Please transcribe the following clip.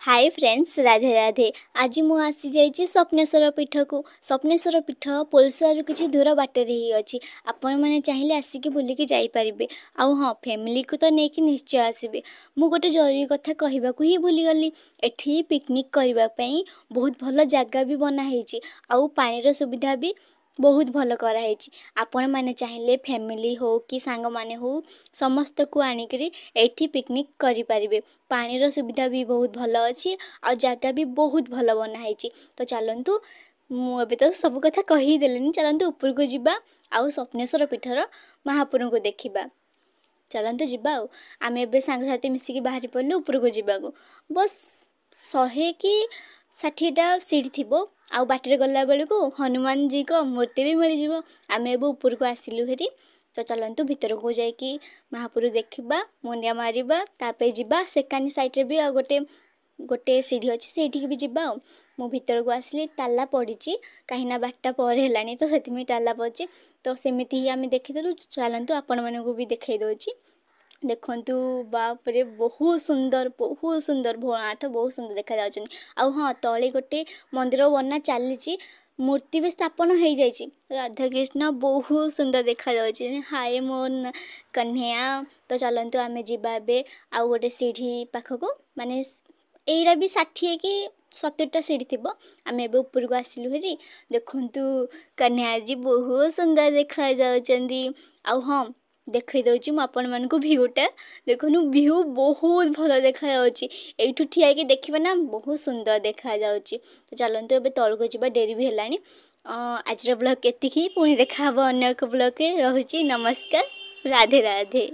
High friends, Radhe Radhe. ଆଜି ମୁଁ ଆସିଯାଇଛି ସ୍ୱପ୍ନେଶ୍ୱର ପୀଠକୁ। ସ୍ୱପ୍ନେଶ୍ୱର ପୀଠ ପୋଲସରାରୁ କିଛି ଦୂର ବାଟରେ ହିଁ ଅଛି। ଆପଣମାନେ ଚାହିଁଲେ ଆସିକି ବୁଲିକି ଯାଇପାରିବେ। ଆଉ ହଁ, ଫ୍ୟାମିଲିକୁ ତ ନେଇକି ନିଶ୍ଚୟ ଆସିବେ। ମୁଁ ଗୋଟେ ଜରୁରୀ କଥା କହିବାକୁ ହିଁ ଭୁଲିଗଲି। ଏଠି ପିକନିକ୍ କରିବା ପାଇଁ ବହୁତ ଭଲ ଜାଗା ବି ବନା ହେଇଛି ଆଉ ପାଣିର ସୁବିଧା ବି ବହୁତ ଭଲ କରାହେଇଛି। ଆପଣମାନେ ଚାହିଁଲେ ଫ୍ୟାମିଲି ହଉ କି ସାଙ୍ଗମାନେ ହଉ, ସମସ୍ତକୁ ଆଣିକରି ଏଇଠି ପିକନିକ୍ କରିପାରିବେ। ପାଣିର ସୁବିଧା ବି ବହୁତ ଭଲ ଅଛି ଆଉ ଜାଗା ବି ବହୁତ ଭଲ ବନା ହେଇଛି। ତ ଚାଲନ୍ତୁ, ମୁଁ ଏବେ ତ ସବୁ କଥା କହିଦେଲିନି, ଚାଲନ୍ତୁ ଉପରକୁ ଯିବା ଆଉ ସ୍ୱପ୍ନେଶ୍ୱର ପୀଠର ମହାପ୍ରଭୁଙ୍କୁ ଦେଖିବା। ଚାଲନ୍ତୁ ଯିବା। ଆଉ ଆମେ ଏବେ ସାଙ୍ଗସାଥି ମିଶିକି ବାହାରି ପଡ଼ିଲୁ ଉପରକୁ ଯିବାକୁ। ବସ୍ 100 କି 60ଟା ସିଟ୍ ଥିବ ଆଉ ବାଟରେ ଗଲାବେଳକୁ ହନୁମାନଜୀଙ୍କ ମୂର୍ତ୍ତି ବି ମିଳିଯିବ। ଆମେ ଏବେ ଉପରକୁ ଆସିଲୁ ହେରି। ତ ଚାଲନ୍ତୁ ଭିତରକୁ ଯାଇକି ମହାପ୍ରଭୁ ଦେଖିବା, ମୁଣ୍ଡିଆ ମାରିବା, ତାପରେ ଯିବା ସେକାନି ସାଇଡ଼୍ରେ ବି ଆଉ ଗୋଟେ ସିଢ଼ି ଅଛି, ସେଇଠିକି ବି ଯିବା। ଆଉ ମୁଁ ଭିତରକୁ ଆସିଲି, ତାଲା ପଡ଼ିଛି, କାହିଁକିନା 12ଟା ପରେ ହେଲାଣି, ତ ସେଥିପାଇଁ ତାଲା ପଡ଼ିଛି। ତ ସେମିତି ହିଁ ଆମେ ଦେଖିଦେଲୁ। ଚାଲନ୍ତୁ, ଆପଣମାନଙ୍କୁ ବି ଦେଖାଇ ଦେଉଛି। ଦେଖନ୍ତୁ, ବାପରେ, ବହୁତ ସୁନ୍ଦର, ବହୁତ ସୁନ୍ଦର, ଭୋଳାନାଥ ବହୁତ ସୁନ୍ଦର ଦେଖାଯାଉଛନ୍ତି। ଆଉ ହଁ, ତଳେ ଗୋଟେ ମନ୍ଦିର ବନା ଚାଲିଛି, ମୂର୍ତ୍ତି ବି ସ୍ଥାପନ ହେଇଯାଇଛି। ରାଧାକୃଷ୍ଣ ବହୁତ ସୁନ୍ଦର ଦେଖାଯାଉଛି। ହାଏ ମୋ କହ୍ନେୟା। ତ ଚାଲନ୍ତୁ ଆମେ ଯିବା ଏବେ ଆଉ ଗୋଟେ ସିଢ଼ି ପାଖକୁ। ମାନେ ଏଇଟା ବି 60 କି 70ଟା ସିଢ଼ି ଥିବ। ଆମେ ଏବେ ଉପରକୁ ଆସିଲୁ ହେରି। ଦେଖନ୍ତୁ, କହ୍ନେୟାଜୀ ବହୁତ ସୁନ୍ଦର ଦେଖାଯାଉଛନ୍ତି। ଆଉ ହଁ, ଦେଖାଇ ଦେଉଛି ମୁଁ ଆପଣମାନଙ୍କୁ ଭିୟୁଟା। ଦେଖନ୍ତୁ, ଭିୟୁ ବହୁତ ଭଲ ଦେଖାଯାଉଛି। ଏଇଠୁ ଠିଆ ହେଇକି ଦେଖିବେ ନା, ବହୁତ ସୁନ୍ଦର ଦେଖାଯାଉଛି। ତ ଚାଲନ୍ତୁ ଏବେ ତଳକୁ ଯିବା, ଡେରି ବି ହେଲାଣି। ଆଜିର ବ୍ଲଗ୍ ଏତିକି, ପୁଣି ଦେଖାହେବ ଅନ୍ୟ ଏକ ବ୍ଲଗ୍ରେ। ରହୁଛି, ନମସ୍କାର, ରାଧେ ରାଧେ।